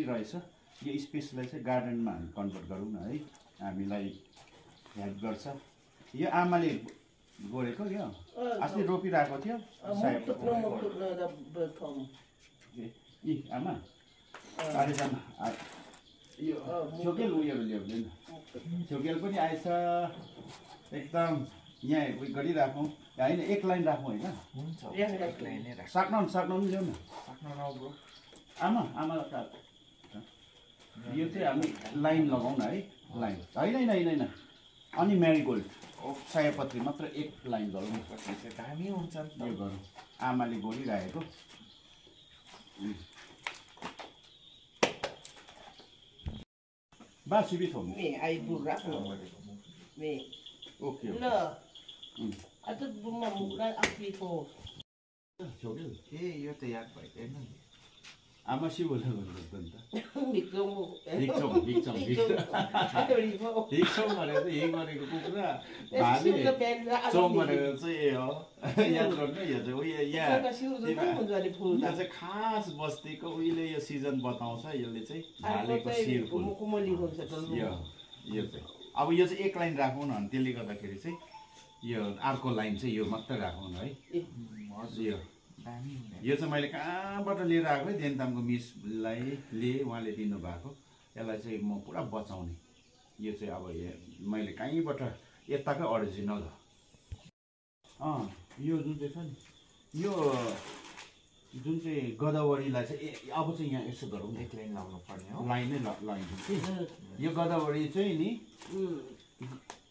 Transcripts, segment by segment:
रहेछ यो स्पेसलाई चाहिँ गार्डनमा हामी कन्भर्ट गरौँ न है हामीलाई हेल्प गर्छ यो आमाले गोडेको यो अस्ति रोपिरहेको थियो ए आमा आमा यो छेउकेल उयोहरू ल्याउँदैन छेउकेल पनि आएछ एकदम यहाँ उयो गरिराखौँ होइन एक लाइन राखौँ होइन सक्नु ल्याउँ न आमा यो चाहिँ हामी लाइन लगाउँ न है लाइन होइन अनि म्यारिगोल्ड सयपत्री मात्र एक लाइन गरौँ दामी हुन्छ यो गरौँ आमाले गोलिरहेको बासी थोम okay Atau bunga muka api ko. ए यो त याद भइदैन नि आमा सी बोल्दा भन्नु त Biksong. हिक्छौँ भनेर चाहिँ यही गरेको कुकुरा भाले चौम भनेर चाहिँ ए हो याद गर्नु यो चाहिँ उयो यहाँ चाहिँ खास बस्तीको उहिले यो सिजन बताउँछ यसले चाहिँ भालेको शिर फुल यो चाहिँ अब यो चाहिँ एक लाइन राखौँ न अनि त्यसले गर्दाखेरि चाहिँ यो अर्को लाइन चाहिँ यो मात्रै राखौँ न है यो चाहिँ मैले कहाँबाट लिएर आएको है देन्तामको मिसलाई उहाँले दिनुभएको यसलाई चाहिँ म पुरा बचाउने यो चाहिँ अब मैले कहीँबाट यताकै अरिजिनल हो यो जुन चाहिँ छ नि यो जुन चाहिँ गोदावरीलाई चाहिँ अब चाहिँ यहाँ यसो गरौँ एक लाइन लाउनु पर्ने हो लाइनै लगाइदिउँ कि यो गोदावरी चाहिँ नि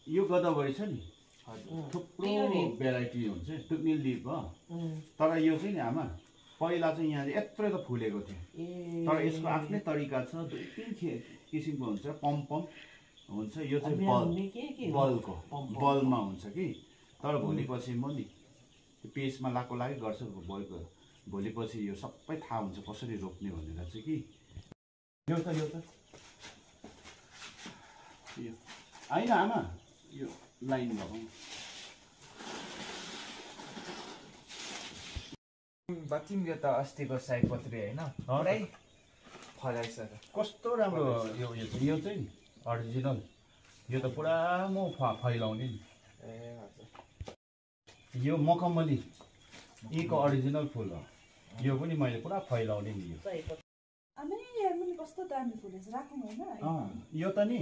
यो गोदावरी छ नि थुप्रो भेराइटी हुन्छ टुक्ने लिप हो तर यो चाहिँ नि आमा पहिला चाहिँ यहाँ यत्रो त फुलेको थियो तर यसको आफ्नै तरिका छ दुई तिन किसिमको हुन्छ पम हुन्छ यो चाहिँ बलमा हुन्छ कि तर भोलिपछि म नि पेजमा लागि गर्छु भोलिपछि यो सबै थाहा हुन्छ कसरी रोप्ने भनेर चाहिँ कि यो त होइन आमा यो लाइन लगाउँ तिम्रो त अस्तिको सयपत्री होइन पुरै फलाइछ कस्तो राम्रो यो चाहिँ नि अरिजिनल यो त पुरा म फैलाउने नि यो मखमली यीको अरिजिनल फुल हो यो पनि मैले पुरा फैलाउने नि कस्तो दामी फुलेछ राखौँ होइन यो त नि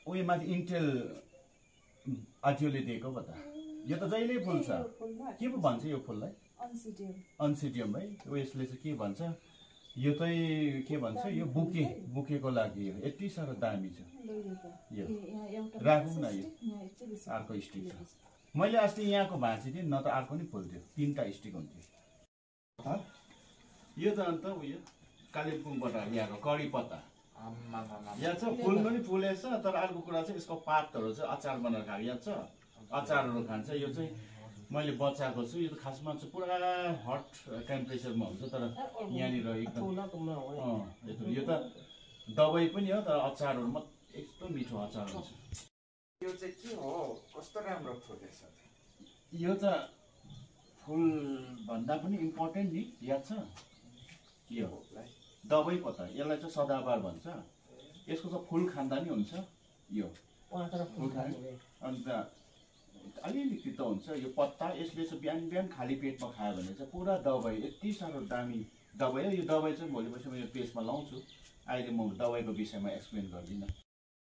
उयो माथि इन्टेल आजियोले दिएको पो त यो त जहिले फुल्छ के पो भन्छ यो फुललाई अनसिडियम है उयसले चाहिँ के भन्छ यो चाहिँ के भन्छ यो बुकेको लागि यो यति साह्रो दामी छ यो राखौँ न यो अर्को स्टिक छ मैले अस्ति यहाँको भाँचिदिएँ न त अर्को नि फुल्थ्यो तीनटा स्टिक हुन्थ्यो यो त अन्त उयो कालिम्पोङबाट ल्याएको कडी पत्ता यहाँ छ फुल पनि फुलेछ तर अर्को कुरा चाहिँ यसको पातहरू चाहिँ अचार बनाएर खाएको यहाँ छ अचारहरू खान्छ यो चाहिँ मैले बचाएको छु यो त खासमा चाहिँ पुरा हट टेम्परेचरमा हुन्छ तर यहाँनिर एकदम यो त दबाई पनि हो तर अचारहरू मात्रै एकदम मिठो अचार हुन्छ यो चाहिँ के हो कस्तो राम्रो फुलेछ यो त फुल भन्दा पनि इम्पोर्टेन्ट नि याद छ के हो दबाई पत्ता यसलाई चाहिँ सदाबार भन्छ यसको चाहिँ फुल खाँदा नि हुन्छ यो फुल खाने अन्त अलिअलि तितो हुन्छ यो पत्ता यसले चाहिँ बिहान खाली पेटमा खायो भने चाहिँ पुरा दबाई यति साह्रो दामी दबाई हो यो दबाई चाहिँ भोलिपछि म यो पेजमा लाउँछु अहिले म दबाईको विषयमा एक्सप्लेन गर्दिनँ